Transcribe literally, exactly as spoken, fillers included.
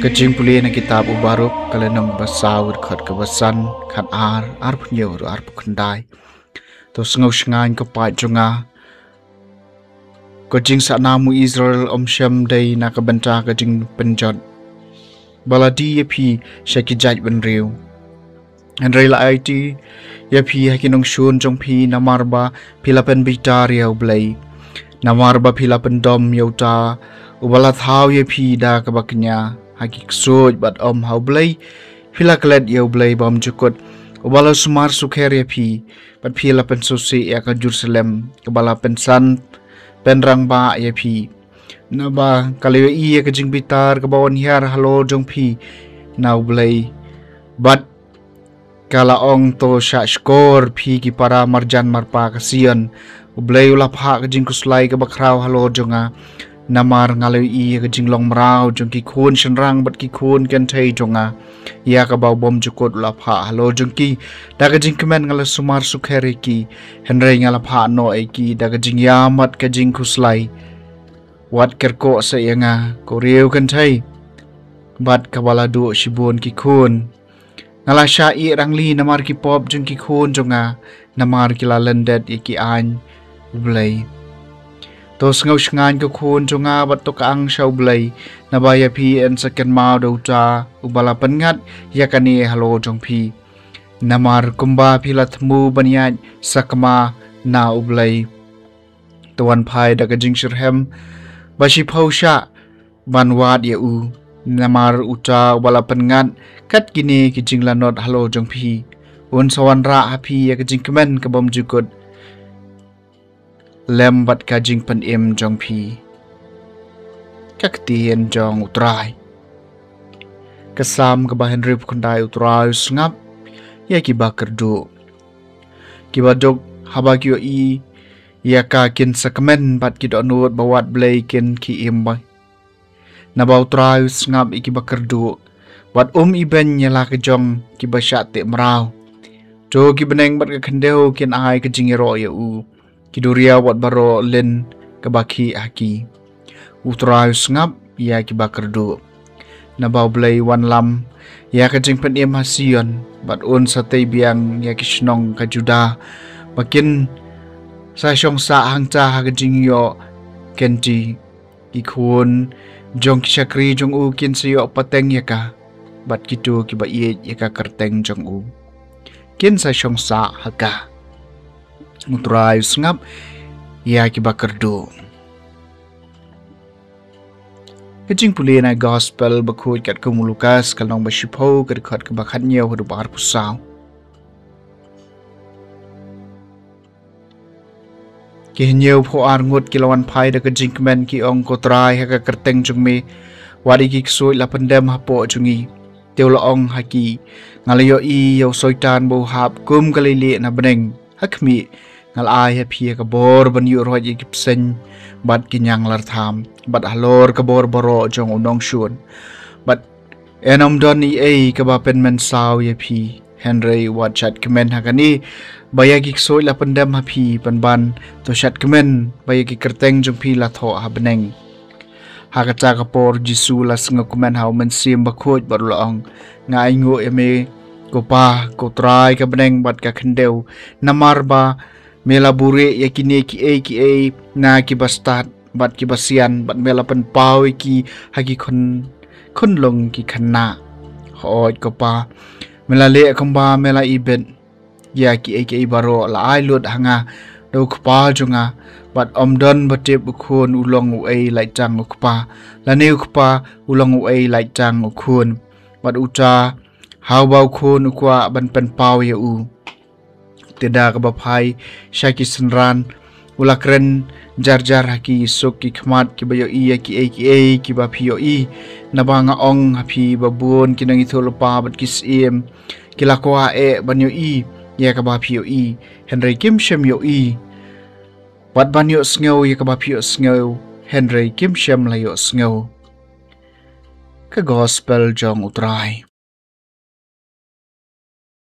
Ka jingpule na kitab u Baruk, ka lynnong ba saw, dkhot kaba san, khat ar, arphew hynñiew, arphew khyndai. To sngewsngaiñ ko paid jong nga. Ko jingsahnam u Israel ym shym dei na ka bynta ka jingpynjot ba la die ïa phi sha ki jaitbynriew. Hynrei la aiti ïa phi ha ki nongshun jong phi, namar ba phi la pynbitar ïa U Blei. Namar ba phi la pyndom ïa uta uba la thaw ïa phi da kaba kñia ha ki ksuid, bad ym ha U Blei. Phi la klet ïa U Blei bymjukut, uba la sumar sukher ïa phi, bad phi la pynsngewsih ïa ka Jerusalem kaba la pynsan pynrangbah ïa phi. Naba ka la ïohi ïa ka jingbitar kaba wan hiar halor jong phi na U Blei, bad ka la ong, to shah shkor phi ki para marjan marpa ka Sion. U Blei u la phah ka jingkhuslai kaba khraw halor jong nga, namar nga la ïohi ïa ka jinglong mraw jong ki khun shynrang bad ki khun kynthei jong nga, ïa kaba u bymjukut u la phah halor jong ki. Da ka jingkmen nga la sumar sukher ïa ki, hynrei nga la phah noh ïa ki da ka jingïam bad ka jingkhuslai. Wat kyrkhu sa ïa nga, ko riew kynthei, bad kaba la duh shibun ki khun. Nga la shah ïeh rangli namar ki pop jong ki khun jong nga, namar ki la lyndet ïa ki aiñ U Blei. To sngewsngaiñ ko khun jong nga bad to kyang sha U Blei, naba ïa phi yn sa kynmaw da uta uba la pynngat ïa kane halor jong phi. Namar kumba phi la thmu ban ïaid sakma na U Blei, to wan phai da ka jingshitrhem ba shiphew shah ban wad ïa u. Namar uta uba la pynngat kat kine ki jinglanot halor jong phi, un sa wanrah ha phi ïa ka jingkmen ka bymjukut lem bad ka jingpynim jong phi. Ka ktien jong U Trai. Ka Salm kaba hynriewphew khyndai. U Trai u sngap ïa kiba kyrduh. Kiba duk haba ki ïohi ïa ka kin sa kmen, bad ki dohnud ba wad Blei kin ki im bha. Naba U Trai u sngap ïa kiba kyrduh, wat um ibeiñ ïa la ka jong kiba shah teh mraw. To ki bneng bad ka khyndew kin ai ka jingïaroh ïa u, ki duriaw bad baroh lin kaba khih ha ki. U Trai u sngap ïa kiba kyrduh. Naba U Blei u wanlam ïa ka jingpynim ha Sion, bad un sa tei biang ïa ki shnong ka Judah, ba kin sa shong sah hangta ha ka jingïoh kynti. Ki khun jong ki shakri jong u kin sa ïoh pateng ïa ka, bad kito kiba ïeit ïa ka kyrteng jong u kin sa shong sah ha ka. U Trai u sngap ïa kiba kyrduh. Ka jingpule na Gospel bakhuid katkum u Lukas, ka lynnong ba shiphew, ka dkhot kaba khathynñiew haduh ba arphew saw. Ki hynñiewphew ar ngut ki la wan phai da ka jingkmen, ki ong, Ko Trai, ha ka kyrteng jong me, wat ïa ki ksuid la pyndem hapoh jong ngi. Te u la ong ha ki, Nga la ïohi ïa u Soitan ba u hap kum ka leilieh na bneng. Ha khmih, nga la ai ha phi ïa ka bor ban ïuh roit ïa ki bseiñ bad ki ñianglartham, bad halor ka bor baroh jong u nongshun. Bad yn ym don ei ei kaba pynmynsaw ïa phi. Hynrei wat shad kmen ha kane, ba ïa ki ksuid la pyndem ha phi, pynban to shad kmen ba ïa ki kyrteng jong phi la thoh ha bneng. Ha kata ka por Jisu u la sngewkmen ha u Mynsiem Bakhuid bad u la ong, Nga ainguh ïa me, ko Pa, ko Trai ka bneng bad ka khyndew, namar ba me la buhrieh ïa kine kiei kiei na kiba stad bad kiba sian, bad me la pynpaw ïa ki ha ki khun, khunlung ki khynnah. Hooid ko Pa, me la leh kumba me la ibit. Ïa kiei kiei baroh la ai lut ha nga da u Kpa jong nga, bad ym don ba tip u Khun u long uei lait tang u Kpa, lane u Kpa u long uei lait tang u Khun, bad uta ha uba u Khun u kwah ban pynpaw ïa u. Te da kaba phai sha ki synran, u la kren jar jar ha ki, Suk ki khmat kiba ïohi ïa kiei kiei kiba phi ïohi. Naba nga ong ha phi ba bun ki nongïathuhlypa bad ki syiem ki la kwah eh ban ïohi ïa kaba phi ïohi, hynrei kim shym ïohi, bad ban ïohsngew ïa kaba phi ïohsngew, hynrei kim shym la ïohsngew. Ka Gospel jong u Trai.